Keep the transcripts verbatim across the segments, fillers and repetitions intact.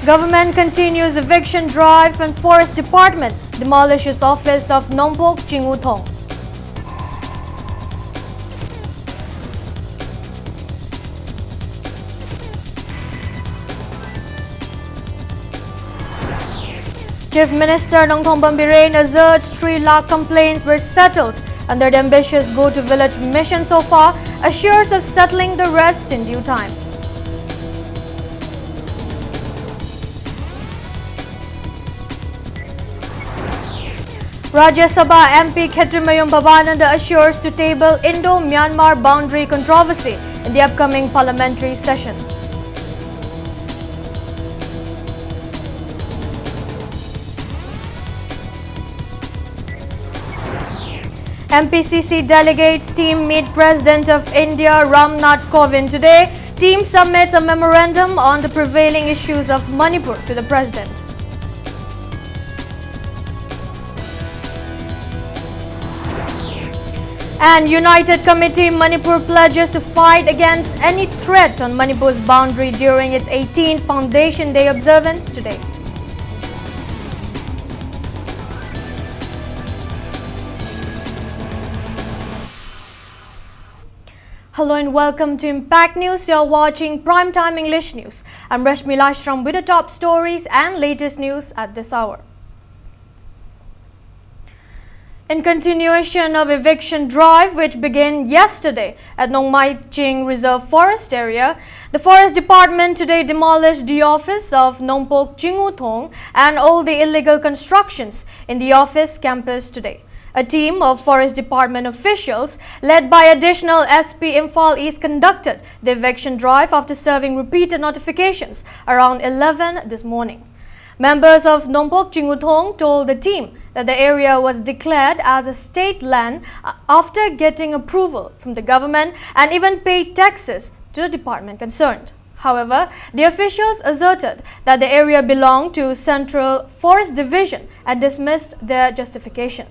Government continues eviction drive and Forest Department demolishes office of Nongpok Chinguthong. Chief Minister Nongthombam Biren asserts three lakh complaints were settled under the ambitious Go to Village mission so far, assures of settling the rest in due time. Rajya Sabha M P Khetrimayum Bhabananda assures to table Indo-Myanmar boundary controversy in the upcoming parliamentary session. M P C C delegates team meet President of India Ram Nath Kovind today. Team submits a memorandum on the prevailing issues of Manipur to the President. And United Committee Manipur pledges to fight against any threat on Manipur's boundary during its eighteenth Foundation Day observance today. Hello and welcome to Impact News. You're watching Primetime English News. I'm Rashmi Lashram with the top stories and latest news at this hour. In continuation of eviction drive, which began yesterday at Nongmaiching Reserve Forest Area, the Forest Department today demolished the office of Nongpok Chinguthong and all the illegal constructions in the office campus today. A team of Forest Department officials, led by Additional S P Imphal East, conducted the eviction drive after serving repeated notifications around eleven this morning. Members of Nongpok Chinguthong told the team that the area was declared as a state land, uh, after getting approval from the government and even paid taxes to the department concerned. However, the officials asserted that the area belonged to Central Forest Division and dismissed their justification.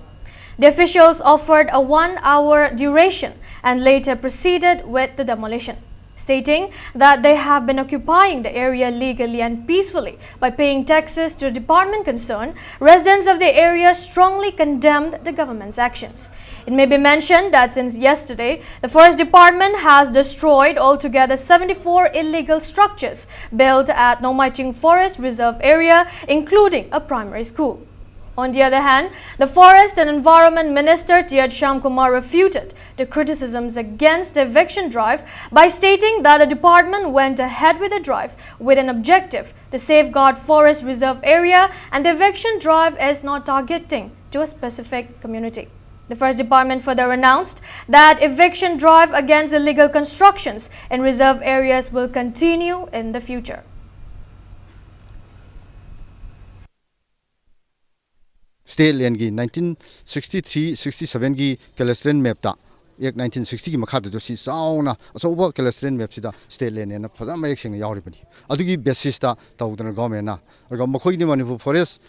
The officials offered a one-hour duration and later proceeded with the demolition. Stating that they have been occupying the area legally and peacefully by paying taxes to the department concerned, residents of the area strongly condemned the government's actions. It may be mentioned that since yesterday, the Forest Department has destroyed altogether seventy-four illegal structures built at Nongmaiching Forest Reserve Area, including a primary school. On the other hand, the Forest and Environment Minister T H Shyamkumar refuted the criticisms against the eviction drive by stating that the department went ahead with the drive with an objective to safeguard forest reserve area and the eviction drive is not targeting to a specific community. The Forest Department further announced that eviction drive against illegal constructions in reserve areas will continue in the future. State land ꯒꯤ nineteen sixty three sixty seven ꯒꯤ cadastral map ꯇ, Act nineteen sixty ꯒꯤ ꯃꯈꯥꯗꯁꯨ ꯁꯤ ꯆꯥꯎꯅ ꯑꯆꯧꯕ cadastral map ꯁꯤꯗ state land ꯍꯥꯏꯅ ꯐꯖꯅ ꯃꯌꯦꯛ ꯁꯦꯡꯅ ꯌꯥꯎꯔꯤꯕꯅꯤ꯫ ꯑꯗꯨꯒꯤ basis ꯇ ꯇꯧꯗꯅ government ꯅ, ꯑꯗꯨꯒ ꯃꯈꯣꯏꯒꯤꯗꯤ Manipur forest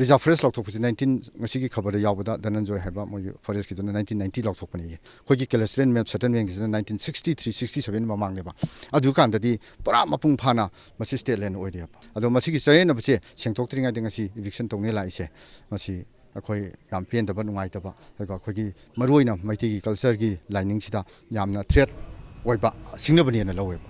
reserve forest ꯂꯥꯎꯊꯣꯛꯄꯁꯤ nineteen, ꯉꯁꯤꯒꯤ ꯈꯕꯔꯗ ꯌꯥꯎꯕꯗ ꯙꯅꯟꯖꯣꯏ ꯍꯥꯏꯕ ꯃꯣꯏꯒꯤ forest ꯀꯤꯗꯨꯅ nineteen ninety ꯂꯥꯎꯊꯣꯛꯄꯅꯤ꯫ ꯑꯩꯈꯣꯏꯒꯤ cadastral map settlement ꯒꯤꯁꯤꯅ nineteen sixty three sixty seven ꯃꯃꯥꯡꯅꯦꯕ꯫ ꯑꯗꯨꯀꯥꯟꯗꯗꯤ ꯄꯨꯔꯥ ꯃꯄꯨꯡ ꯐꯥꯅ ꯃꯁꯤ state land ꯑꯣꯏꯔꯤꯑꯕ꯫ ꯑꯗꯣ ꯃꯁꯤꯒꯤ ꯆꯌꯦꯠꯅꯕꯁꯦ ꯁꯦꯡꯗꯣꯛꯇ꯭ꯔꯤꯉꯩꯗ ꯉꯁꯤ eviction ꯇꯧꯅꯤ ꯂꯥꯛꯏꯁꯦ, ꯃꯁꯤ ꯑꯩꯈꯣꯏ ꯌꯥꯝ ꯄꯦꯟꯗꯕ, ꯅꯨꯡꯉꯥꯏꯇꯕ, ꯑꯗꯨꯒ ꯑꯩꯈꯣꯏꯒꯤ ꯃꯔꯨꯑꯣꯏꯅ ꯃꯩꯇꯩꯒꯤ culture ꯒꯤ ꯂꯥꯏꯅꯤꯡꯁꯤꯗ ꯌꯥꯝꯅ threat ꯑꯣꯏꯕ ꯁꯤꯡꯅꯕꯅꯦꯅ ꯂꯧꯋꯦꯕ꯫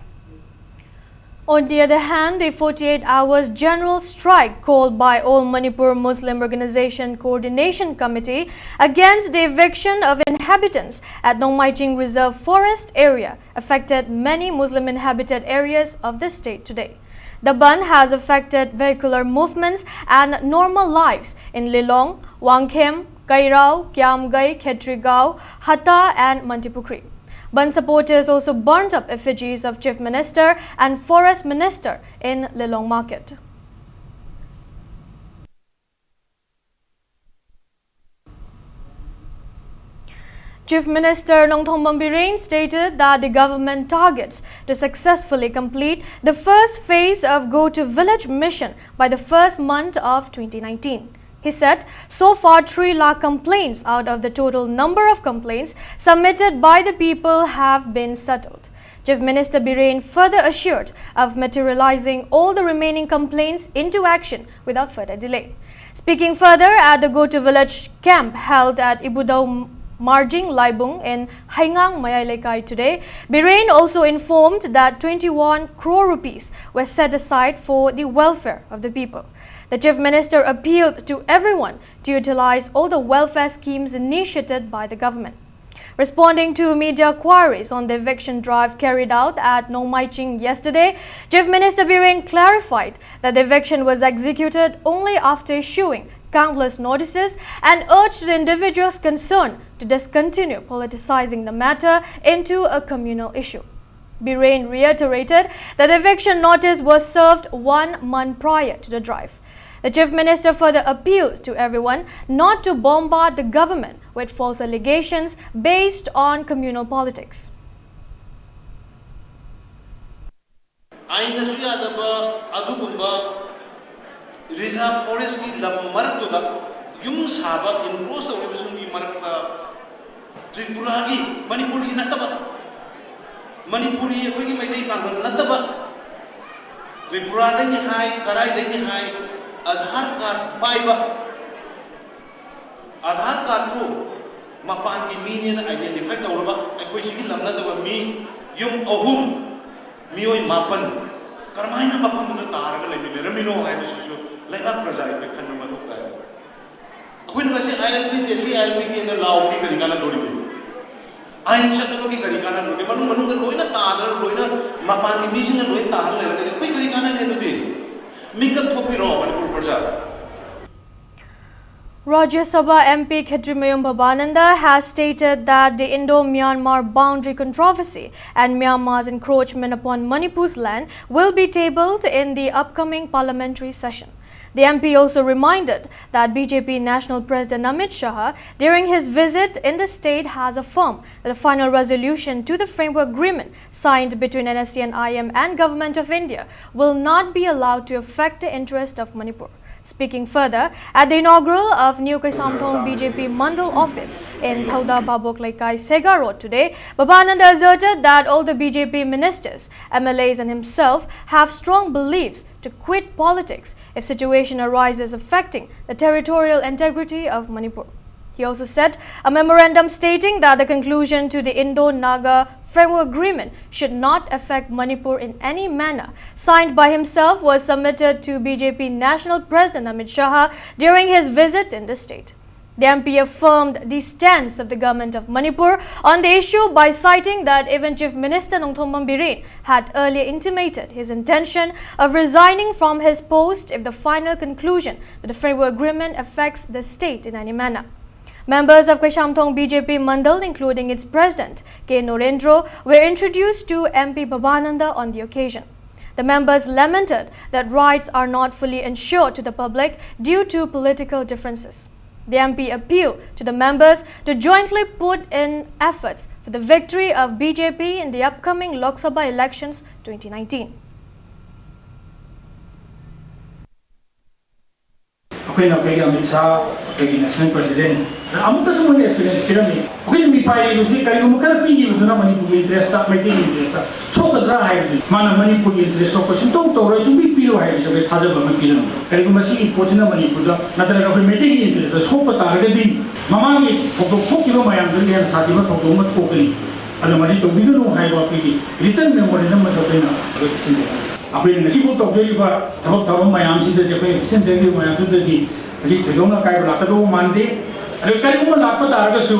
On the other hand, the forty-eight hours general strike called by All Manipur Muslim Organization Coordination Committee against the eviction of inhabitants at Nongmaiching Reserve Forest Area affected many Muslim inhabited areas of the state today. The bandh has affected vehicular movements and normal lives in Lilong, Wangkhem, Kairao, Kiamgai, Khetrigao, Hata and Mantripukhri. Bandh supporters also burned up effigies of Chief Minister and Forest Minister in Lilong Market. Chief Minister Nongthombam Biren stated that the government targets to successfully complete the first phase of Go to Village mission by the first month of twenty nineteen. He said, so far three lakh complaints out of the total number of complaints submitted by the people have been settled. Chief Minister Biren further assured of materializing all the remaining complaints into action without further delay. Speaking further at the Goto village camp held at Ibudao Marjing Laibung in Haingang Mayai Leikai today, Biren also informed that twenty-one crore rupees were set aside for the welfare of the people. The Chief Minister appealed to everyone to utilize all the welfare schemes initiated by the government. Responding to media queries on the eviction drive carried out at Nongmaiching yesterday, Chief Minister Biren clarified that the eviction was executed only after issuing countless notices and urged the individuals concerned to discontinue politicizing the matter into a communal issue. Biren reiterated that the eviction notice was served one month prior to the drive. The Chief Minister further appealed to everyone not to bombard the government with false allegations based on communal politics. ꯑꯥꯏꯟꯅꯁꯨ ꯌꯥꯗꯕ ꯑꯗꯨꯒꯨꯝꯕ reserve ꯐꯣꯔꯦꯁꯀꯤ ꯂꯝ ꯃꯔꯛꯇꯨꯗ ꯌꯨꯝ ꯁꯥꯕ, ꯏꯟꯀ꯭ꯔꯣꯁ ꯇꯧꯔꯤꯕꯁꯤꯡꯒꯤ ꯃꯔꯛꯇ ꯇ꯭ꯔꯤꯄꯨꯔꯥꯒꯤ, ꯃꯅꯤꯄꯨꯔꯒꯤ ꯅꯠꯇꯕ, ꯃꯅꯤꯄꯨꯔꯤ ꯑꯩꯈꯣꯏꯒꯤ ꯃꯩꯇꯩ ꯄꯥꯉꯜ ꯅꯠꯇꯕ, ꯇ꯭ꯔꯤꯄꯨꯔꯥꯗꯒꯤ ꯍꯥꯏ, ꯀꯔꯥꯏꯗꯒꯤ ꯍꯥꯏ, ꯑꯙꯥꯔ ꯀꯥꯔꯗ ꯄꯥꯏꯕ, ꯑꯙꯥꯔ ꯀꯥꯔꯗꯇꯨ ꯃꯄꯥꯟꯒꯤ ꯃꯤꯅꯦꯅ ꯑꯥꯏꯗꯦꯟꯇꯤꯐꯥꯏ ꯇꯧꯔꯕ ꯑꯩꯈꯣꯏ ꯁꯤꯒꯤ ꯂꯝ ꯅꯠꯇꯕ ꯃꯤ ꯌꯨꯝ ꯑꯍꯨꯝ, ꯃꯤꯑꯣꯏ ꯃꯥꯄꯟ ꯀꯔꯝꯍꯥꯏꯅ ꯃꯐꯝꯗꯨꯗ ꯇꯥꯔꯒ ꯂꯩꯃꯤꯟꯅꯔꯝꯃꯤꯅꯣ ꯍꯥꯏꯕꯁꯤꯁꯨ ꯂꯩꯕꯥꯛ ꯄ꯭ꯔꯖꯥ ꯑꯩꯈꯣꯏ ꯈꯟꯕ ꯃꯊꯧ ꯇꯥꯏ꯫ ꯑꯩꯈꯣꯏꯅ ꯉꯁꯤ ꯑꯥꯏ ꯑꯦꯜ ꯄꯤꯁꯦ ꯁꯤ ꯑꯥꯏ ꯑꯦꯜ ꯄꯤꯒꯦꯅ ꯂꯥꯎꯕꯒꯤ ꯀꯔꯤ ꯀꯥꯟꯅꯗꯧꯔꯤꯒꯦ? ꯑꯥꯏꯟ ꯆꯠꯅꯕꯒꯤ ꯀꯔꯤ ꯀꯥꯟꯅꯗꯧꯔꯤꯒꯦ? ꯃꯅꯨꯡ ꯃꯅꯨꯡꯗ ꯂꯣꯏꯅ ꯇꯥꯗꯅ, ꯂꯣꯏꯅ ꯃꯄꯥꯟꯒꯤ ꯃꯤꯁꯤꯡꯅ ꯂꯣꯏꯅ ꯇꯥꯍꯟ ꯂꯩꯔꯒꯗꯤ ꯑꯩꯈꯣꯏ ꯀꯔꯤ ꯀꯥꯟꯅꯅꯤ? ꯑꯗꯨꯗꯤ ꯃꯤꯀꯞ ꯊꯣꯛꯄꯤꯔꯣ ꯃꯅꯤꯄꯨꯔ ꯄ꯭ꯔꯖꯥ꯫ Rajya Sabha M P Khetrimayum Bhabananda has stated that the Indo-Myanmar boundary controversy and Myanmar's encroachment upon Manipur's land will be tabled in the upcoming parliamentary session. The M P also reminded that B J P National President Amit Shah, during his visit in the state, has affirmed that the final resolution to the framework agreement signed between N S C N I M and Government of India will not be allowed to affect the interest of Manipur. Speaking further, at the inaugural of New Kaisamthong B J P Mandal office in Thauda Bhabok Leikai, Sega Road today, Babananda asserted that all the B J P ministers, M L As and himself have strong beliefs to quit politics if situation arises affecting the territorial integrity of Manipur. He also said a memorandum stating that the conclusion to the Indo-Naga Framework Agreement should not affect Manipur in any manner, signed by himself, was submitted to B J P National President Amit Shah during his visit in the state. The M P affirmed the stance of the government of Manipur on the issue by citing that even Chief Minister Nongthombam Biren had earlier intimated his intention of resigning from his post if the final conclusion to the framework agreement affects the state in any manner. Members of Kaisamthong B J P Mandal, including its president K Norendro, were introduced to M P Babananda on the occasion. The members lamented that rights are not fully ensured to the public due to political differences. The M P appealed to the members to jointly put in efforts for the victory of B J P in the upcoming Lok Sabha elections twenty nineteen. ꯑꯩꯈꯣꯏꯅ ꯑꯩꯈꯣꯏꯒꯤ ꯑꯃꯤꯠ ꯁꯥꯍ, ꯑꯩꯈꯣꯏꯒꯤ national president, ꯑꯃꯨꯛꯇꯁꯨ ꯃꯣꯏꯅ experience ꯄꯤꯔꯝꯃꯤ꯫ ꯑꯩꯈꯣꯏꯅ ꯃꯤꯄꯥꯏꯔꯤꯕꯁꯤ ꯀꯔꯤꯒꯨꯝꯕ ꯈꯔ ꯄꯤꯈꯤꯕꯗꯨꯅ ꯃꯅꯤꯄꯨꯔꯒꯤ interest, ꯃꯩꯇꯩꯒꯤ interest ꯁꯣꯛꯀꯗ꯭ꯔꯥ ꯍꯥꯏꯕꯗꯤ, ꯃꯥꯅ ꯃꯅꯤꯄꯨꯔꯒꯤ ꯏꯟꯇꯔꯦꯁꯇ ꯀꯣꯏꯁꯟ ꯇꯧ ꯇꯧꯔꯣꯏ, ꯁꯨꯡꯄꯤ ꯄꯤꯔꯣꯏ ꯍꯥꯏꯕꯁꯤ ꯑꯩꯈꯣꯏ ꯊꯥꯖꯕ ꯑꯃ ꯄꯤꯔꯝꯃꯤ꯫ ꯀꯔꯤꯒꯨꯝꯕ ꯁꯤꯒꯤ ꯄꯣꯠꯁꯤꯅ ꯃꯅꯤꯄꯨꯔꯗ ꯅꯠꯇ꯭ꯔꯒ ꯑꯩꯈꯣꯏ ꯃꯩꯇꯩꯒꯤ ꯏꯟꯇꯔꯦꯁꯇ ꯁꯣꯛꯄ ꯇꯥꯔꯒꯗꯤ, ꯃꯃꯥꯡꯒꯤ ꯊꯧꯗꯣꯛ ꯊꯣꯛꯈꯤꯕ ꯃꯌꯥꯝꯗꯨꯗꯒꯤ ꯍꯦꯟꯅ ꯁꯥꯊꯤꯕ ꯊꯧꯗꯣꯛ ꯑꯃ ꯊꯣꯛꯀꯅꯤ꯫ ꯑꯗꯨꯅ ꯃꯁꯤ ꯇꯧꯕꯤꯒꯅꯨ ꯍꯥꯏꯕ ꯑꯩꯈꯣꯏꯒꯤ ꯔꯤꯇꯟ ꯃꯦꯃꯣꯔꯦꯟꯗꯝ ꯑꯃꯁꯨ ꯑꯩꯈꯣꯏꯅ ꯄꯤꯁꯤꯟꯖꯒꯅꯤ꯫ ꯑꯩꯈꯣꯏꯅ ꯉꯁꯤꯐꯥꯎ ꯇꯧꯖꯔꯤꯕ ꯊꯕꯛ ꯊꯧꯔꯝ ꯃꯌꯥꯝꯁꯤꯗꯗꯤ, ꯑꯩꯈꯣꯏꯅ ꯄꯤꯁꯤꯟꯖꯔꯤꯕ ꯃꯌꯥꯝꯁꯤꯗꯗꯤ ꯍꯧꯖꯤꯛ ꯊꯣꯏꯗꯣꯛꯅ ꯑꯀꯥꯏꯕ ꯂꯥꯛꯀꯗꯧꯕ ꯃꯥꯟꯗꯦ꯫ ꯑꯗꯨ ꯀꯔꯤꯒꯨꯝꯕ ꯂꯥꯛꯄ ꯇꯥꯔꯒꯁꯨ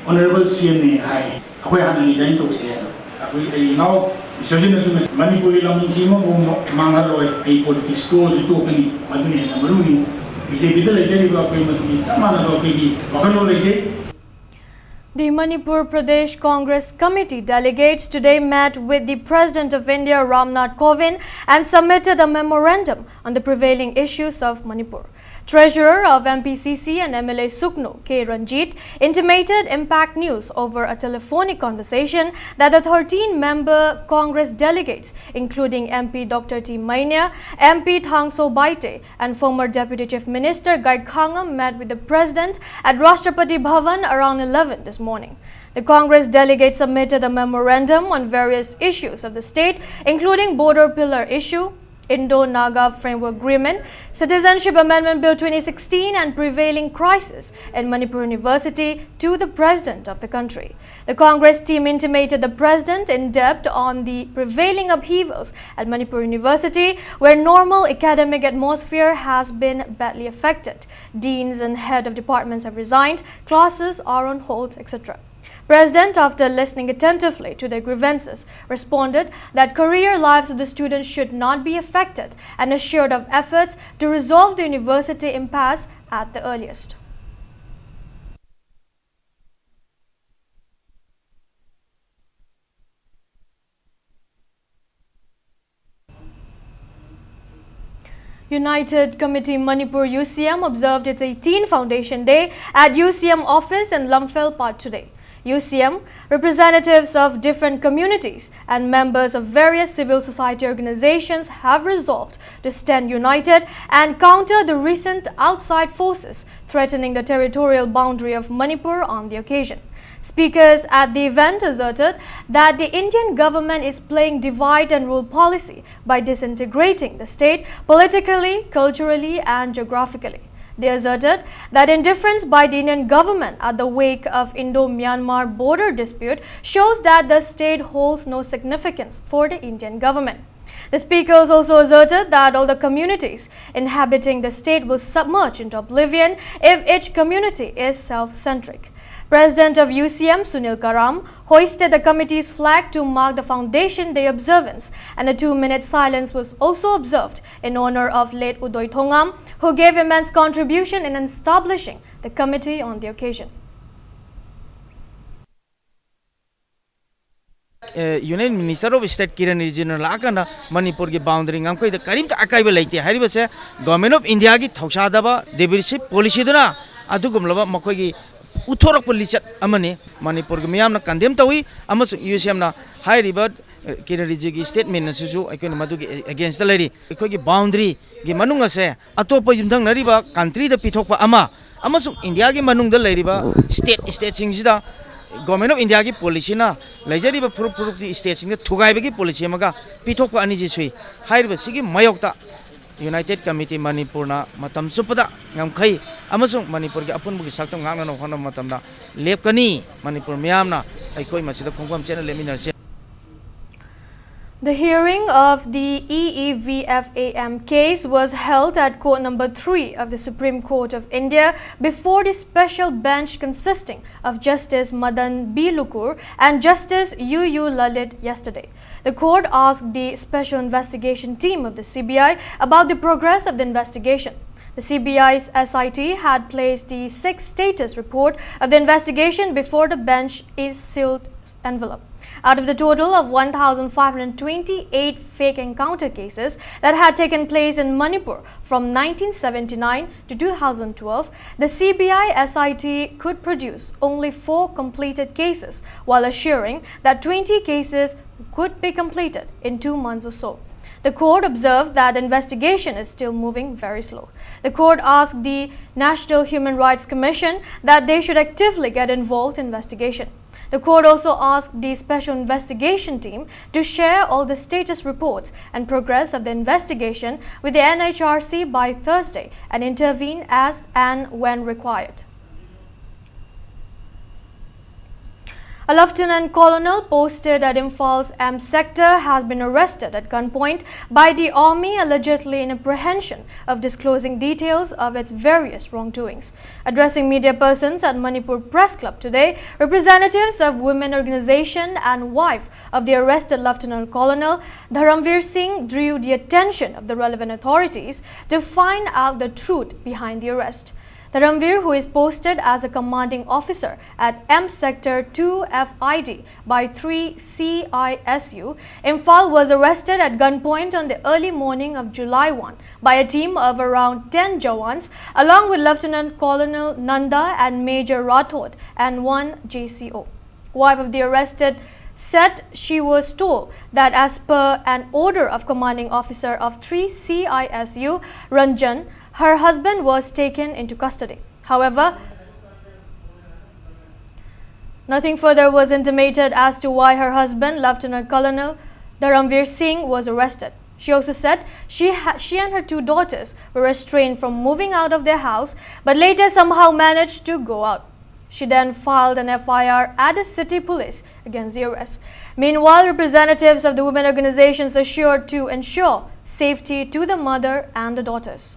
ꯑꯣꯅꯔꯦꯕꯜ ꯁꯤ ꯑꯦꯝꯅꯦ ꯍꯥꯏ, ꯑꯩꯈꯣꯏ ꯍꯥꯟꯅ ꯔꯤꯖꯥꯏꯟ ꯇꯧꯁꯦ ꯍꯥꯏꯅ꯫ ꯑꯩꯈꯣꯏ, ꯑꯩ ꯏꯅꯥꯎ ꯏꯁꯣꯔꯖꯤꯅꯁꯨ ꯃꯅꯤꯄꯨꯔꯒꯤ ꯂꯝꯗꯝꯁꯤ ꯑꯃꯕꯨ ꯃꯥꯡꯍꯜꯂꯣꯏ, ꯑꯩ ꯄꯣꯂꯤꯇꯤꯛꯁ ꯇꯣꯛꯑꯁꯨ ꯇꯣꯛꯀꯅꯤ, ꯃꯗꯨꯅ ꯍꯦꯟꯅ ꯃꯔꯨꯅꯤ꯫ ꯕꯤ ꯖꯦ ꯄꯤꯗ ꯂꯩꯖꯔꯤꯕ ꯑꯩꯈꯣꯏ ꯃꯗꯨꯒꯤ ꯆꯞ ꯃꯥꯟꯅꯕ ꯑꯩꯈꯣꯏꯒꯤ ꯋꯥꯈꯜꯂꯣꯟ ꯂꯩꯖꯩ꯫ The Manipur Pradesh Congress Committee delegates today met with the President of India, Ramnath Kovind, and submitted a memorandum on the prevailing issues of Manipur. Treasurer of M P C C and M L A Suknu, K Ranjit, intimated Impact News over a telephonic conversation that the thirteen member Congress delegates, including M P Doctor T Mania, M P Thangso Baite, and former Deputy Chief Minister Gai Khangam, met with the President at Rashtrapati Bhavan around eleven this morning. The Congress delegates submitted a memorandum on various issues of the state, including border pillar issue, Indo-Naga Framework Agreement, Citizenship Amendment Bill twenty sixteen, and prevailing crisis in Manipur University to the President of the country. The Congress team intimated the President in depth on the prevailing upheavals at Manipur University, where normal academic atmosphere has been badly affected. Deans and head of departments have resigned, classes are on hold, et cetera. President, after listening attentively to their grievances, responded that career lives of the students should not be affected and assured of efforts to resolve the university impasse at the earliest. United Committee Manipur U C M observed its eighteenth Foundation Day at U C M office in Lamphel Park today. U C M representatives of different communities and members of various civil society organizations have resolved to stand united and counter the recent outside forces threatening the territorial boundary of Manipur on the occasion. Speakers at the event asserted that the Indian government is playing divide and rule policy by disintegrating the state politically, culturally, and geographically. They asserted that indifference by the Indian government at the wake of Indo-Myanmar border dispute shows that the state holds no significance for the Indian government. The speakers also asserted that all the communities inhabiting the state will submerge into oblivion if each community is self-centric. President of U C M, Sunil Karam, hoisted the committee's flag to mark the Foundation Day observance, and a two-minute silence was also observed in honor of late Udoy Thongam, who gave immense contribution in establishing the committee on the occasion. Union Minister of State Kiren Rijiju ꯅ ꯂꯥꯛꯑꯀꯥꯟꯗ ꯃꯅꯤꯄꯨꯔꯒꯤ boundary ꯉꯝꯈꯩꯗ ꯀꯔꯤꯝꯇ ꯑꯀꯥꯏꯕ ꯂꯩꯇꯦ ꯍꯥꯏꯔꯤꯕꯁꯦ Government of India ꯒꯤ ꯊꯧꯁꯥꯗꯕ deficit policy ꯗꯨꯅ ꯑꯗꯨꯒꯨꯝꯂꯕ ꯃꯈꯣꯏꯒꯤ ꯎꯠꯊꯣꯔꯛꯄ ꯂꯤꯆꯠ ꯑꯃꯅꯤ꯫ ꯃꯅꯤꯄꯨꯔꯒꯤ ꯃꯤꯌꯥꯝꯅ condemn ꯇꯧꯏ ꯑꯃꯁꯨꯡ UCM ꯅ ꯍꯥꯏꯔꯤꯕ ꯀꯤꯔꯟ ꯔꯤꯖꯤꯖꯨꯒꯤ statement ꯑꯁꯤꯁꯨ ꯑꯩꯈꯣꯏꯅ ꯃꯗꯨꯒꯤ against ꯇ ꯂꯩꯔꯤ꯫ ꯑꯩꯈꯣꯏꯒꯤ boundary ꯒꯤ ꯃꯅꯨꯡ ꯑꯁꯦ ꯑꯇꯣꯞꯄ ꯌꯨꯝꯊꯪꯅꯔꯤꯕ country ꯗ ꯄꯤꯊꯣꯛꯄ ꯑꯃ ꯑꯃꯁꯨꯡ India ꯒꯤ ꯃꯅꯨꯡꯗ ꯂꯩꯔꯤꯕ state, state ꯁꯤꯡꯁꯤꯗ Government of India ꯒꯤ policy ꯅ ꯂꯩꯖꯔꯤꯕ ꯐꯨꯔꯨꯞ ꯐꯨꯔꯨꯞꯀꯤ state ꯁꯤꯡꯗ ꯊꯨꯒꯥꯏꯕꯒꯤ policy ꯑꯃꯒ ꯄꯤꯊꯣꯛꯄ ꯑꯅꯤꯁꯤ ꯁꯨꯏ꯫ ꯍꯥꯏꯔꯤꯕꯁꯤꯒꯤ ꯃꯥꯌꯣꯛꯇ United Committee ꯃꯅꯤꯄꯨꯔꯅ ꯃꯇꯝ ꯆꯨꯞꯄꯗ ꯉꯝꯈꯩ ꯑꯃꯁꯨꯡ ꯃꯅꯤꯄꯨꯔꯒꯤ ꯑꯄꯨꯟꯕꯒꯤ ꯁꯛꯇꯝ ꯉꯥꯛꯅꯅꯕ ꯍꯣꯠꯅꯕ ꯃꯇꯝꯗ ꯂꯦꯞꯀꯅꯤ꯫ ꯃꯅꯤꯄꯨꯔ ꯃꯤꯌꯥꯝꯅ ꯑꯩꯈꯣꯏ ꯃꯁꯤꯗ ꯈꯣꯡꯐꯝ ꯆꯦꯠꯅ ꯂꯦꯞꯃꯤꯟꯅꯔꯁꯤ꯫ The hearing of the E E V F A M case was held at court number three of the Supreme Court of India before the special bench consisting of Justice Madan B Lukur and Justice U U Lalit yesterday. The court asked the special investigation team of the C B I about the progress of the investigation. The C B I's S I T had placed the sixth status report of the investigation before the bench in sealed envelope. Out of the total of one thousand five hundred twenty-eight fake encounter cases that had taken place in Manipur from nineteen seventy-nine to two thousand twelve, the C B I S I T could produce only four completed cases, while assuring that twenty cases could be completed in two months or so. The court observed that investigation is still moving very slow. The court asked the National Human Rights Commission that they should actively get involved in investigation. The court also asked the Special Investigation Team to share all the status reports and progress of the investigation with the N H R C by Thursday and intervene as and when required. A lieutenant colonel posted at Imphal's M sector has been arrested at gunpoint by the army, allegedly in apprehension of disclosing details of its various wrongdoings. Addressing media persons at Manipur Press Club today, representatives of women organization and wife of the arrested Lieutenant Colonel Dharamveer Singh drew the attention of the relevant authorities to find out the truth behind the arrest. Dharamvir, who is posted as a commanding officer at M Sector two F I D by three C I S U, Imphal, was arrested at gunpoint on the early morning of July first by a team of around ten Jawans, along with Lieutenant Colonel Nanda and Major Rathod and one J C O. Wife of the arrested said she was told that as per an order of commanding officer of three C I S U, Ranjan, her husband was taken into custody. However, nothing further was intimated as to why her husband, Lieutenant Colonel Dharamvir Singh, was arrested. She also said she, ha- she and her two daughters were restrained from moving out of their house, but later somehow managed to go out. She then filed an F I R at the city police against the arrest. Meanwhile, representatives of the women organizations assured to ensure safety to the mother and the daughters.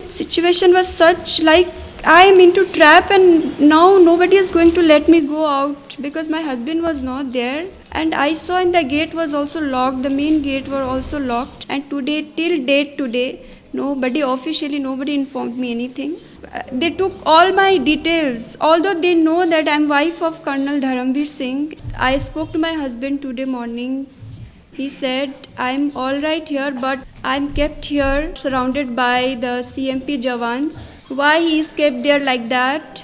Situation was such, like, I am into trap and now nobody is going to let me go out because my husband was not there, and I saw in the gate was also locked, the main gate were also locked, and today, till date today, nobody officially, nobody informed me anything. Uh, they took all my details, although they know that I'm wife of Colonel Dharamvir Singh. I spoke to my husband today morning. He said, I'm all right here, but I'm kept here surrounded by the C M P Jawans. Why he is kept there like that?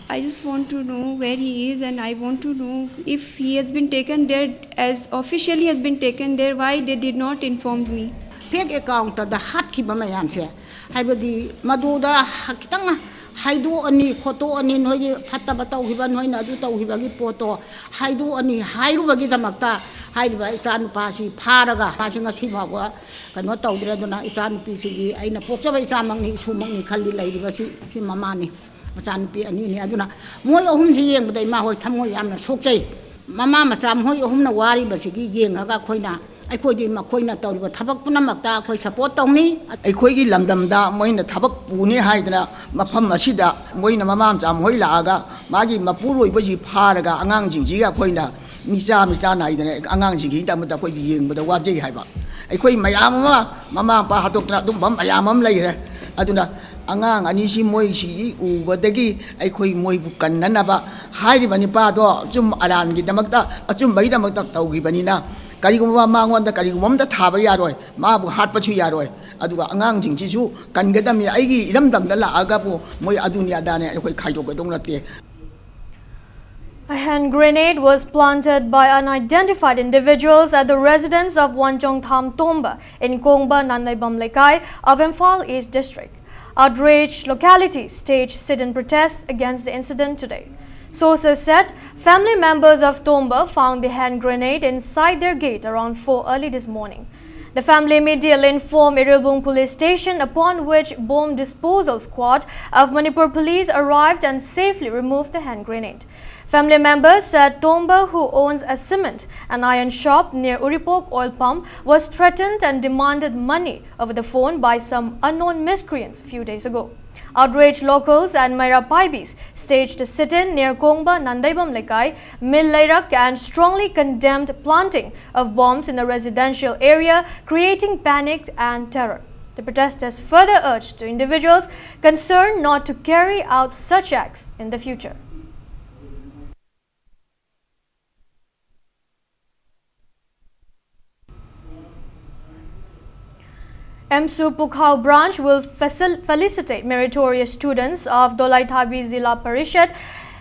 I just want to know where he is, and I want to know if he has been taken there, as officially has been taken there, why they did not inform me. Fake account ꯇ ꯍꯥꯠꯈꯤꯕ ꯃꯌꯥꯝꯁꯦ, ꯍꯥꯏꯕꯗꯤ ꯃꯗꯨꯗ ꯈꯤꯇꯪ ꯍꯥꯏꯗꯣꯛꯑꯅꯤ ꯈꯣꯠꯇꯣꯛꯑꯅꯤ, ꯅꯣꯏꯒꯤ ꯐꯠꯇꯕ ꯇꯧꯈꯤꯕ, ꯅꯣꯏꯅ ꯑꯗꯨ ꯇꯧꯈꯤꯕꯒꯤ ꯄꯣꯠꯇꯣ ꯍꯥꯏꯗꯣꯛꯑꯅꯤ ꯍꯥꯏꯔꯨꯕꯒꯤꯗꯃꯛꯇ ꯍꯥꯏꯔꯤꯕ ꯏꯆꯥꯅꯨꯄꯥꯁꯤ ꯐꯥꯔꯒ ꯃꯥꯁꯤ ꯉꯁꯤ ꯐꯥꯎꯕ ꯀꯩꯅꯣ ꯇꯧꯗ꯭ꯔꯦ꯫ ꯑꯗꯨꯅ ꯏꯆꯥꯅꯨꯄꯤꯁꯤꯒꯤ, ꯑꯩꯅ ꯄꯣꯛꯆꯕ ꯏꯆꯥꯃꯛꯅꯤ, ꯏꯁꯨꯃꯛꯅꯤ ꯈꯜꯂꯤ ꯂꯩꯔꯤꯕꯁꯤ꯫ ꯁꯤ ꯃꯃꯥꯅꯤ, ꯃꯆꯥꯅꯨꯄꯤ ꯑꯅꯤꯅꯤ꯫ ꯑꯗꯨꯅ ꯃꯣꯏ ꯑꯍꯨꯝꯁꯤ ꯌꯦꯡꯕꯗ ꯏꯃꯥ ꯍꯣꯏ ꯊꯃꯣꯏ ꯌꯥꯝꯅ ꯁꯣꯛꯆꯩ꯫ ꯃꯃꯥ ꯃꯆꯥ ꯃꯣꯏ ꯑꯍꯨꯝꯅ ꯋꯥꯔꯤꯕꯁꯤꯒꯤ ꯌꯦꯡꯉꯒ ꯑꯩꯈꯣꯏꯅ, ꯑꯩꯈꯣꯏꯗꯤ ꯃꯈꯣꯏꯅ ꯇꯧꯔꯤꯕ ꯊꯕꯛ ꯄꯨꯝꯅꯃꯛꯇ ꯑꯩꯈꯣꯏ support ꯇꯧꯅꯤ꯫ ꯑꯩꯈꯣꯏꯒꯤ ꯂꯝꯗꯝꯗ ꯃꯣꯏꯅ ꯊꯕꯛ ꯄꯨꯅꯤ ꯍꯥꯏꯗꯅ ꯃꯐꯝ ꯑꯁꯤꯗ ꯃꯣꯏꯅ ꯃꯃꯥ ꯃꯆꯥ ꯃꯈꯣꯏ ꯂꯥꯛꯑꯒ ꯃꯥꯒꯤ ꯃꯄꯨꯔꯣꯏꯕꯁꯤ ꯐꯥꯔꯒ ꯑꯉꯥꯡꯁꯤꯡꯁꯤꯒ ꯑꯩꯈꯣꯏꯅ ꯃꯤꯆꯥ ꯃꯤꯆꯥ ꯅꯥꯏꯗꯅ ꯑꯉꯥꯡꯁꯤꯡꯁꯤꯒꯤꯗꯃꯛꯇ ꯑꯩꯈꯣꯏ ꯌꯦꯡꯕꯗ ꯋꯥꯖꯩ ꯍꯥꯏꯕ꯫ ꯑꯩꯈꯣꯏ ꯃꯌꯥꯝ ꯑꯃ ꯃꯃꯥ ꯃꯄꯥ ꯍꯥꯠꯇꯣꯛꯇꯅ ꯑꯗꯨꯝꯕ ꯃꯌꯥꯝ ꯑꯃ ꯂꯩꯔꯦ꯫ ꯑꯗꯨꯅ ꯑꯉꯥꯡ ꯑꯅꯤꯁꯤ ꯃꯣꯏꯁꯤ ꯎꯕꯗꯒꯤ ꯑꯩꯈꯣꯏ ꯃꯣꯏꯕꯨ ꯀꯟꯅꯅꯕ ꯍꯥꯏꯔꯤꯕ ꯅꯤꯄꯥꯗꯣ ꯑꯆꯨꯝ ꯑꯔꯥꯟꯒꯤꯗꯃꯛꯇ, ꯑꯆꯨꯝꯕꯒꯤꯗꯃꯛꯇ ꯇꯧꯈꯤꯕꯅꯤꯅ, ꯀꯔꯤꯒꯨꯝꯕ ꯃꯉꯣꯟꯗ ꯀꯔꯤꯒꯨꯝꯕ ꯑꯃꯇ ꯊꯥꯕ ꯌꯥꯔꯣꯏ, ꯃꯥꯕꯨ ꯍꯥꯠꯄꯁꯨ ꯌꯥꯔꯣꯏ꯫ ꯑꯗꯨꯒ ꯑꯉꯥꯡꯁꯤꯡꯁꯤꯁꯨ ꯀꯟꯒꯗꯕꯅꯤ꯫ ꯑꯩꯒꯤ ꯏꯔꯝꯗꯝꯗ ꯂꯥꯛꯑꯒꯕꯨ ꯃꯣꯏ ꯑꯗꯨꯅꯤ ꯑꯗꯥꯅꯤ ꯑꯩꯈꯣꯏ ꯈꯥꯏꯗꯣꯛꯀꯗꯧ ꯅꯠꯇꯦ꯫ A hand grenade was planted by unidentified individuals at the residence of Wanchongtham Tomba in Kongba Nandaibam Lekai of Imphal East District. Outraged localities staged sit-in protests against the incident today. Sources said family members of Tomba found the hand grenade inside their gate around four early this morning. The family immediately informed Irilbung Police Station, upon which bomb disposal squad of Manipur Police arrived and safely removed the hand grenade. Family members said Tomba, who owns a cement and iron shop near Uripok oil pump, was threatened and demanded money over the phone by some unknown miscreants a few days ago. Outraged locals and Meira Paibis staged a sit-in near Kongba Nandaibam Lekai, Mil Leirak, and strongly condemned planting of bombs in a residential area, creating panic and terror. The protesters further urged the individuals concerned not to carry out such acts in the future. EMSU Pukhao branch will facil- felicitate meritorious students of Dolaithabi Zila Parishad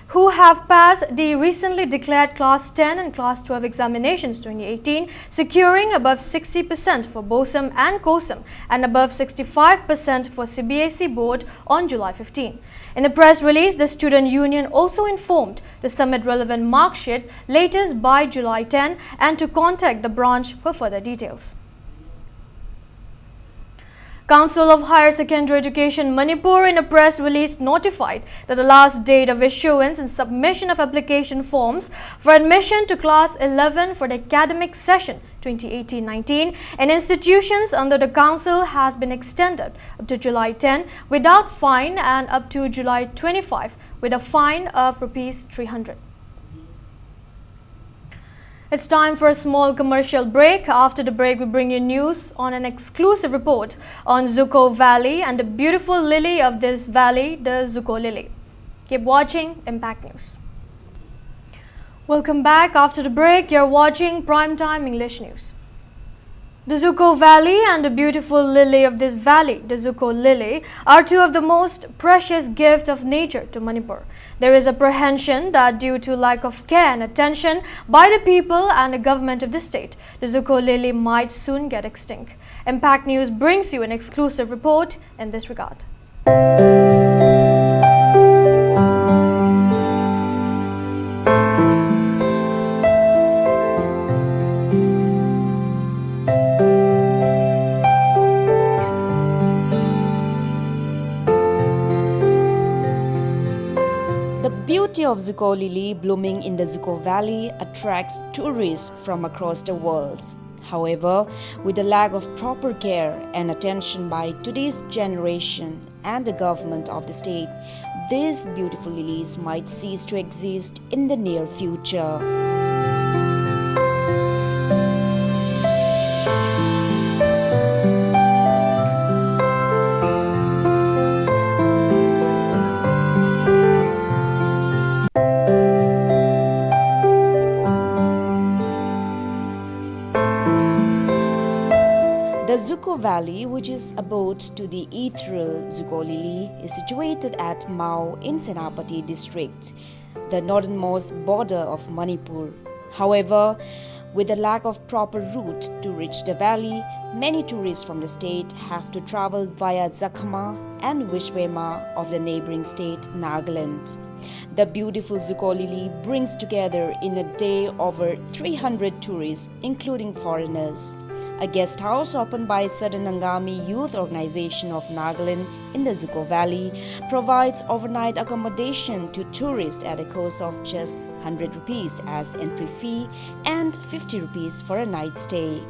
who have passed the recently declared Class ten and Class twelve examinations twenty eighteen, securing above sixty percent for BOSEM and COSEM and above sixty-five percent for C B S E board on July fifteen. In the press release, the student union also informed to submit relevant mark sheet latest by July ten and to contact the branch for further details. Council of Higher Secondary Education Manipur, in a press release, notified that the last date of issuance and submission of application forms for admission to class eleven for the academic session twenty eighteen nineteen in institutions under the council has been extended up to July ten without fine and up to July twenty-five with a fine of rupees three hundred. It's time for a small commercial break. After the break, we bring you news on an exclusive report on Zuko Valley and the beautiful lily of this valley, the Zuko lily. Keep watching Impact News. Welcome back. After the break, you're watching Primetime English News. The Zuko Valley and the beautiful lily of this valley, the Zuko lily, are two of the most precious gifts of nature to Manipur. There is apprehension that due to lack of care and attention by the people and the government of the state, the Zuko lily might soon get extinct. Impact News brings you an exclusive report in this regard. The beauty of Zuko lily blooming in the Zuko Valley attracts tourists from across the world. However, with the lack of proper care and attention by today's generation and the government of the state, these beautiful lilies might cease to exist in the near future. The Zuko Valley, which is abode to the ethereal Zuko lily, is situated at Mao in Senapati district, the northernmost border of Manipur. However, with the lack of proper route to reach the valley, many tourists from the state have to travel via Jakhama and Vishwema of the neighboring state, Nagaland. The beautiful Zuko lily brings together in a day over three hundred tourists, including foreigners. A guest house opened by Sadar Angami Youth Organization of Nagaland in the Zuko Valley provides overnight accommodation to tourists at a cost of just one hundred rupees as entry fee and fifty rupees for a night stay.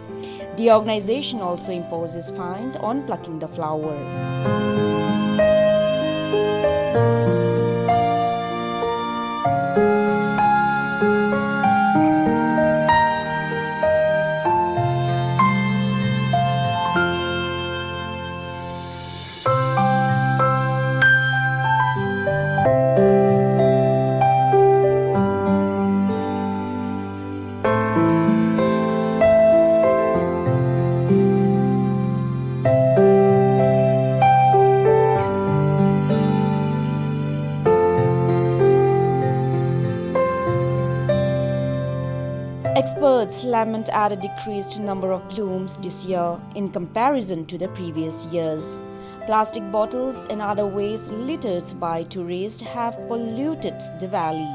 The organization also imposes fine on plucking the flower. Experts lament at a decreased number of blooms this year in comparison to the previous years. Plastic bottles and other waste littered by tourists have polluted the valley.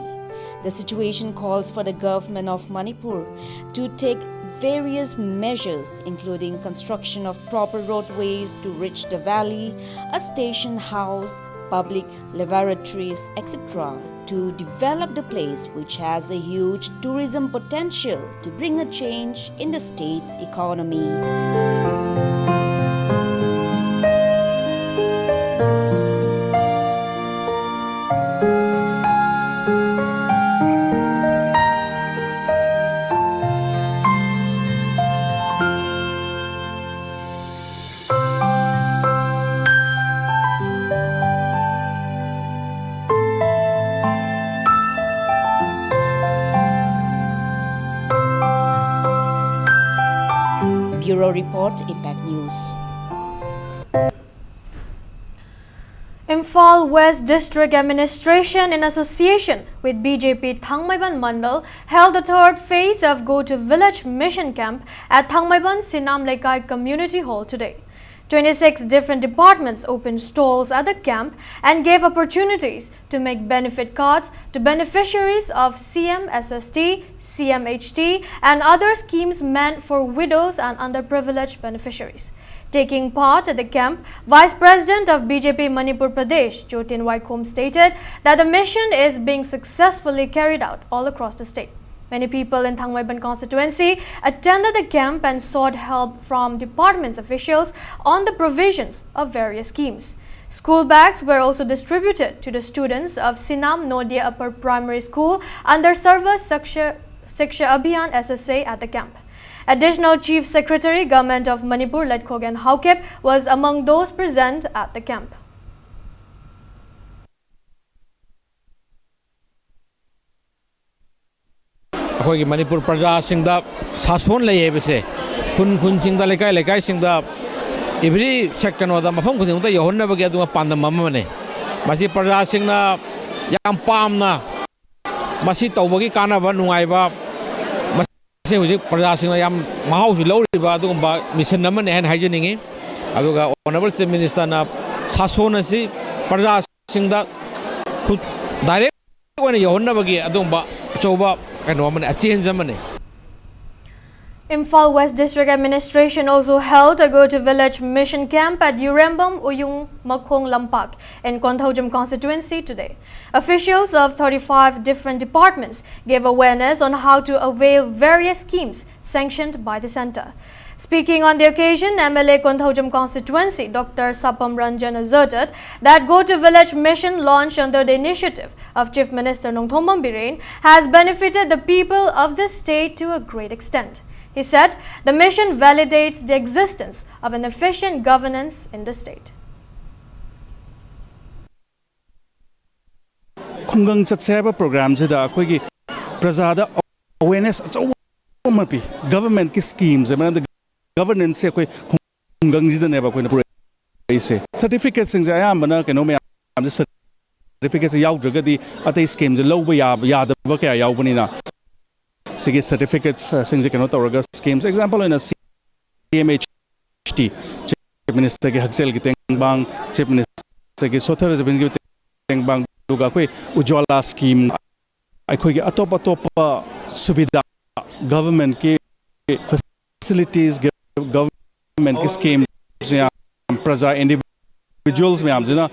The situation calls for the government of Manipur to take various measures, including construction of proper roadways to reach the valley, a station house, public laboratories, et cetera, to develop the place, which has a huge tourism potential to bring a change in the state's economy. Bureau Report, Impact News. Imphal West District Administration, in association with B J P Thangmeiban Mandal, held the third phase of Go to Village Mission Camp at Thangmeiban Sinam Leikai Community Hall today. Twenty-six different departments opened stalls at the camp and gave opportunities to make benefit cards to beneficiaries of C M S S T, C M H T, and other schemes meant for widows and underprivileged beneficiaries. Taking part at the camp, Vice President of B J P Manipur Pradesh, Jotin Waikhom, stated that the mission is being successfully carried out all across the state. Many people in Thangmeiban constituency attended the camp and sought help from department officials on the provisions of various schemes. School bags were also distributed to the students of Sinam Nodia Upper Primary School under Sarva Shiksha, Shiksha Abhiyan, S S A, at the camp. Additional Chief Secretary, Government of Manipur, Letkhogen Haokip, was among those present at the camp. ꯑꯩꯈꯣꯏꯒꯤ ꯃꯅꯤꯄꯨꯔ ꯄ꯭ꯔꯖꯥꯁꯤꯡꯗ ꯁꯥꯁꯣꯟ ꯂꯩ ꯍꯥꯏꯕꯁꯦ, ꯈꯨꯟ ꯈꯨꯟꯁꯤꯡꯗ, ꯂꯩꯀꯥꯏ ꯂꯩꯀꯥꯏꯁꯤꯡꯗ, every ꯁꯦꯛ-, ꯀꯩꯅꯣꯗ, ꯃꯐꯝ ꯈꯨꯗꯤꯡꯃꯛꯇ ꯌꯧꯍꯟꯅꯕꯒꯤ ꯑꯗꯨꯒ ꯄꯥꯟꯗꯝ ꯑꯃꯅꯤ꯫ ꯃꯁꯤ ꯄ꯭ꯔꯖꯥꯁꯤꯡꯅ ꯌꯥꯝ ꯄꯥꯝꯅ ꯃꯁꯤ ꯇꯧꯕꯒꯤ ꯀꯥꯟꯅꯕ, ꯅꯨꯡꯉꯥꯏꯕ, ꯃꯁꯤ ꯍꯧꯖꯤꯛ ꯄ꯭ꯔꯖꯥꯁꯤꯡꯅ ꯌꯥꯝ ꯃꯍꯥꯎꯁꯨ ꯂꯧꯔꯤꯕ ꯑꯗꯨꯒꯨꯝꯕ mission ꯑꯃꯅꯤ ꯍꯥꯏꯅ ꯍꯥꯏꯖꯅꯤꯡꯉꯤ꯫ ꯑꯗꯨꯒ Honourable Chief Ministerꯅ ꯁꯥꯁꯣꯟ ꯑꯁꯤ ꯄ꯭ꯔꯖꯥꯁꯤꯡꯗ direct ꯑꯣꯏꯅ ꯌꯧꯍꯟꯅꯕꯒꯤ ꯑꯗꯨꯒꯨꯝꯕ ꯑꯆꯧꯕ ꯀꯩꯅꯣ ꯑꯃꯅꯤ, change ꯑꯃꯅꯤ꯫ Imphal West District Administration also held a Go to Village Mission camp at Urembam Uyung Makhong Lampak in Konthoujam constituency today. Officials of thirty-five different departments gave awareness on how to avail various schemes sanctioned by the centre. Speaking on the occasion, M L A Konthoujam constituency Doctor Sapam Ranjan asserted that Go to Village mission, launched under the initiative of Chief Minister Nongthombam Biren, has benefited the people of this state to a great extent. He said the mission validates the existence of an efficient governance in the state. ꯈꯨꯡꯒꯪ ꯆꯠꯁꯦ ꯍꯥꯏꯕ programꯁꯤꯗ ꯑꯩꯈꯣꯏꯒꯤ ꯄ꯭ꯔꯖꯥꯗ awareness ꯑꯆꯧꯕ ꯑꯃ ꯄꯤ꯫ Governmentꯀꯤ schemeꯁꯦ, ꯃꯔꯝꯗꯤ governanceꯁꯦ ꯑꯩꯈꯣꯏ ꯈꯨꯡꯒꯪꯁꯤꯗꯅꯦꯕ ꯑꯩꯈꯣꯏꯅ ꯄꯨꯔꯛꯏꯁꯦ꯫ Certificateꯁꯤꯡꯁꯦ ꯑꯌꯥꯝꯕꯅ ꯀꯩꯅꯣ ꯃꯌꯥꯝꯁꯦ, certificateꯁꯦ ꯌꯥꯎꯗ꯭ꯔꯒꯗꯤ ꯑꯇꯩ schemeꯁꯦ ꯂꯧꯕ ꯌꯥꯕ, ꯌꯥꯗꯕ ꯀꯌꯥ ꯌꯥꯎꯕꯅꯤꯅ, ꯁꯤꯒꯤ certificateꯁꯤꯡꯁꯦ ꯀꯩꯅꯣ ꯇꯧꯔꯒ schemes, example ꯑꯣꯏꯅ C M H T, Chief Ministerꯒꯤ ꯍꯛꯁꯦꯜꯒꯤ ꯇꯦꯡꯕꯥꯡ, Chief Ministerꯒꯤ ꯁꯣꯊꯔ ꯖꯕꯤꯟꯒꯤ ꯇꯦꯡꯕꯥꯡ, ꯑꯗꯨꯒ ꯑꯩꯈꯣꯏ Ujjwala scheme, ꯑꯩꯈꯣꯏꯒꯤ ꯑꯇꯣꯞ ꯑꯇꯣꯞꯄ ꯁꯨꯕꯤꯗꯥ, governmentꯀꯤ facilities, governmentꯀꯤ schemeꯁꯤꯡ, ꯄ꯭ꯔꯖꯥ, individuals ꯃꯌꯥꯝꯁꯤꯅ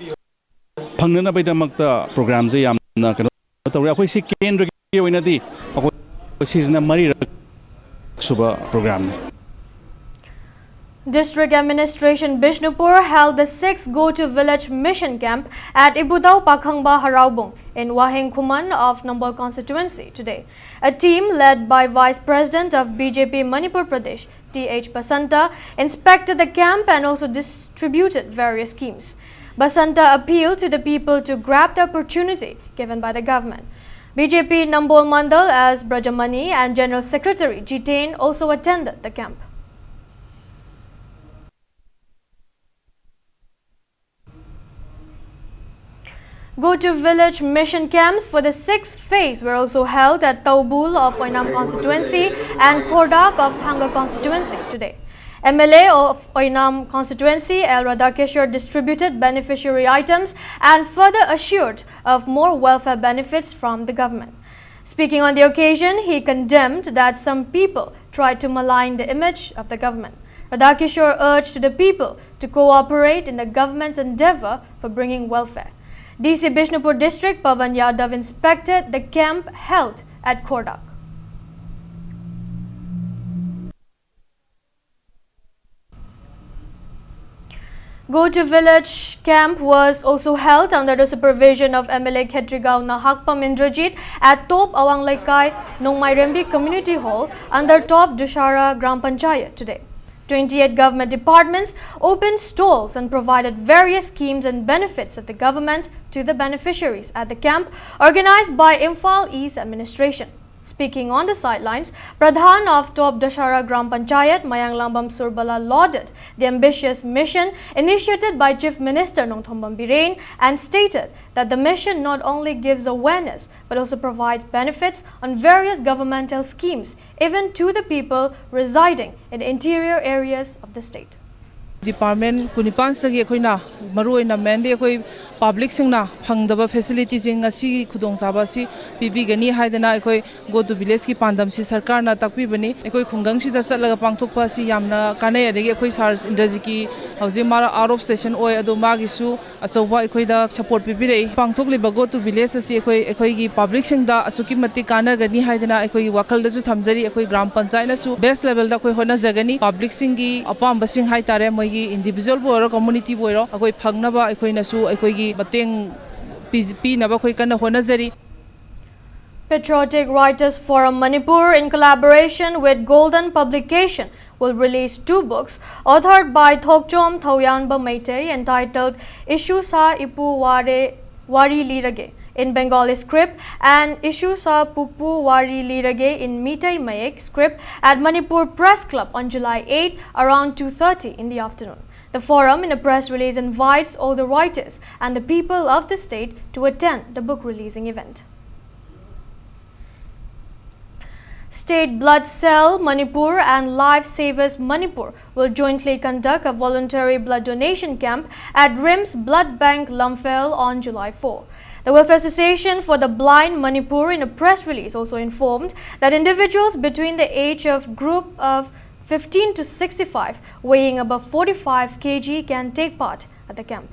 ꯐꯪꯅꯅꯕꯒꯤꯗꯃꯛꯇ programꯁꯦ ꯌꯥꯝꯅ ꯀꯩꯅꯣ ꯇꯧꯔꯦ꯫ ꯑꯩꯈꯣꯏ ꯁꯤ ꯀꯦꯟꯗ꯭ꯔꯒꯤ ꯑꯣꯏꯅꯗꯤ ꯑꯩꯈꯣꯏ ꯁꯤꯁꯤꯅ ꯃꯔꯤꯔꯛ ꯁꯨꯕ programꯅꯤ꯫ District Administration Bishnupur held the sixth Go to Village Mission Camp at Ibudao Pakhangba Haraubung in Waheng Khuman of Nambol constituency today. A team led by Vice President of B J P Manipur Pradesh, T H Basanta, inspected the camp and also distributed various schemes. Basanta appealed to the people to grab the opportunity given by the government. B J P Nambol Mandal as Brajamani and General Secretary Jiten also attended the camp. Go to village mission camps for the sixth phase were also held at Taubul of Oinam constituency and Khordak of Thanga constituency today. M L A of Oinam constituency, L Radhakishore, distributed beneficiary items and further assured of more welfare benefits from the government. Speaking on the occasion, he condemned that some people tried to malign the image of the government. Radhakishore urged the people to cooperate in the government's endeavor for bringing welfare. D C Bishnupur District Pavan Yadav inspected the camp held at Khordak. Go to village camp was also held under the supervision of M L A Khetrigao Nahakpam Indrajit at Top Awang Leikai, Nongmairembi Community Hall under Top Dushara Gram Panchayat today. Twenty-eight government departments opened stalls and provided various schemes and benefits of the government to the beneficiaries at the camp organized by Imphal East Administration. Speaking on the sidelines, Pradhan of Top Dushara Gram Panchayat, Mayang Lambam Surbala, lauded the ambitious mission initiated by Chief Minister Nongthombam Biren and stated that the mission not only gives awareness but also provides benefits on various governmental schemes, even to the people residing in interior areas of the state. Department ꯀꯨꯟꯅꯤꯄꯥꯟꯁꯤꯗꯒꯤ ꯑꯩꯈꯣꯏꯅ ꯃꯔꯨꯑꯣꯏꯅ mainly ꯑꯩꯈꯣꯏ publicꯁꯤꯡꯅ ꯐꯪꯗꯕ facilityꯁꯤꯡ ꯑꯁꯤꯒꯤ ꯈꯨꯗꯣꯡꯆꯥꯕ ꯑꯁꯤ ꯄꯤꯕꯤꯒꯅꯤ ꯍꯥꯏꯗꯅ ꯑꯩꯈꯣꯏ Go to Villageꯀꯤ ꯄꯥꯟꯗꯝꯁꯤ ꯁꯔꯀꯥꯔꯅ ꯇꯥꯛꯄꯤꯕꯅꯤ꯫ ꯑꯩꯈꯣꯏ ꯈꯨꯡꯒꯪꯁꯤꯗ ꯆꯠꯂꯒ ꯄꯥꯡꯊꯣꯛꯄ ꯑꯁꯤ ꯌꯥꯝꯅ ꯀꯥꯟꯅꯩ꯫ ꯑꯗꯒꯤ ꯑꯩꯈꯣꯏ ꯁꯥꯔ ꯏꯟꯗ꯭ꯔꯖꯤꯠꯀꯤ ꯍꯧꯖꯤꯛ ꯃꯥ out of session ꯑꯣꯏ, ꯑꯗꯣ ꯃꯥꯒꯤꯁꯨ ꯑꯆꯧꯕ ꯑꯩꯈꯣꯏꯗ support ꯄꯤꯕꯤꯔꯛꯏ꯫ ꯄꯥꯡꯊꯣꯛꯂꯤꯕ Go to Village ꯑꯁꯤ ꯑꯩꯈꯣꯏ ꯑꯩꯈꯣꯏꯒꯤ publicꯁꯤꯡꯗ ꯑꯁꯨꯛꯀꯤ ꯃꯇꯤꯛ ꯀꯥꯟꯅꯒꯅꯤ ꯍꯥꯏꯗꯅ ꯑꯩꯈꯣꯏꯒꯤ ꯋꯥꯈꯜꯗꯁꯨ ꯊꯝꯖꯔꯤ꯫ ꯑꯩꯈꯣꯏ ꯒ꯭ꯔꯥꯝ ꯄꯟꯆꯥꯌꯠꯅꯁꯨ best levelꯗ ꯑꯩꯈꯣꯏ ꯍꯣꯠꯅꯖꯒꯅꯤ꯫ Publicꯁꯤꯡꯒꯤ ꯑꯄꯥꯝꯕꯁꯤꯡ ꯍꯥꯏꯇꯥꯔꯦ, ꯃꯣꯏꯒꯤ individualꯕꯨ ꯑꯣꯏꯔꯣ, communityꯕꯨ ꯑꯣꯏꯔꯣ, ꯑꯩꯈꯣꯏ ꯐꯪꯅꯕ ꯑꯩꯈꯣꯏꯅꯁꯨ ꯑꯩꯈꯣꯏꯒꯤ ꯃꯇꯦꯡ ꯄꯤ- ꯄꯤꯅꯕ ꯑꯩꯈꯣꯏ ꯀꯟꯅ ꯍꯣꯠꯅꯖꯔꯤ꯫ Patriotic Writers Forum Manipur, in collaboration with Golden Publication, will release two books authored by Thokchom Thoyanba Meitei, entitled Ishu Sa Ipu Ware Wari Lirage in Bengali script and Ishu Sa Pupu Wari Lirage in Meitei Mayek script, at Manipur Press Club on July eighth around two thirty in the afternoon. The forum, in a press release, invites all the writers and the people of the state to attend the book releasing event. State Blood Cell Manipur and Life Savers Manipur will jointly conduct a voluntary blood donation camp at RIMS Blood Bank, Lamphel, on July four. The Welfare Association for the Blind Manipur, in a press release, also informed that individuals between the age of group of fifteen to sixty-five weighing above forty-five K G can take part at the camp.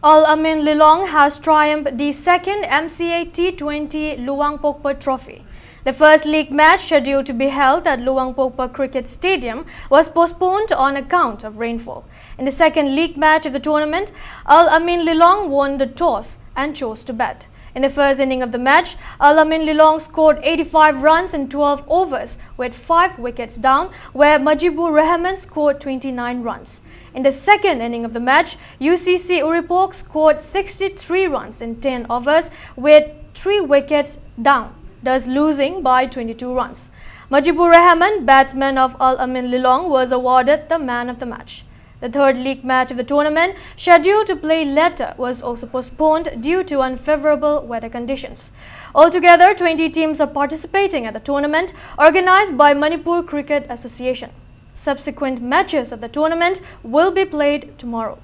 Al Amin Lilong has triumphed the second M C A T twenty Luang Pokpa Trophy. The first league match, scheduled to be held at Luang Pokpa Cricket Stadium, was postponed on account of rainfall. In the second league match of the tournament, Al Amin Lilong won the toss and chose to bat. In the first inning of the match, Al Amin Lilong scored eighty-five runs in twelve overs with five wickets down, where Majibur Rahman scored twenty-nine runs. In the second inning of the match, U C C Uripok scored sixty-three runs in ten overs with three wickets down, thus losing by twenty-two runs. Majibur Rahman, batsman of Al Amin Lilong, was awarded the man of the match. The third league match of the tournament, scheduled to play later, was also postponed due to unfavorable weather conditions. Altogether, twenty teams are participating at the tournament organized by Manipur Cricket Association. Subsequent matches of the tournament will be played tomorrow.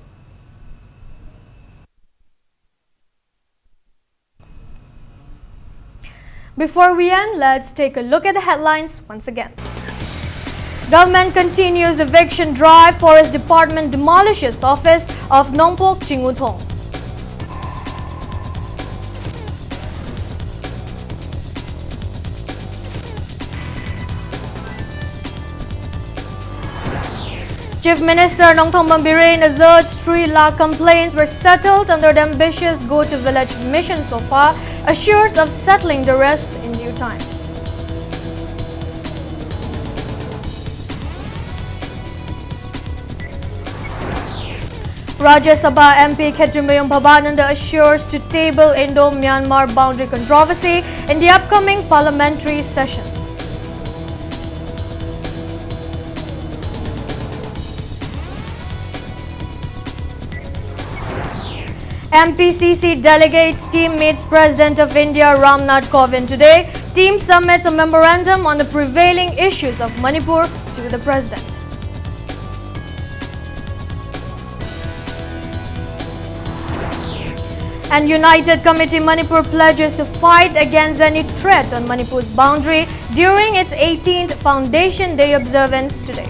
Before we end, let's take a look at the headlines once again. Government continues eviction drive, Forest Department demolishes office of Nongpok Chinguthong. Chief Minister Nongthombam Biren asserts three lakh complaints were settled under the ambitious Go to Village mission so far, assures of settling the rest in due time. Rajya Sabha M P Khetrimayum Bhabananda assures to table Indo-Myanmar boundary controversy in the upcoming parliamentary session. M P C C delegates team meets President of India Ram Nath Kovind today. Team submits a memorandum on the prevailing issues of Manipur to the President. And United Committee Manipur pledges to fight against any threat on Manipur's boundary during its eighteenth Foundation Day observance today.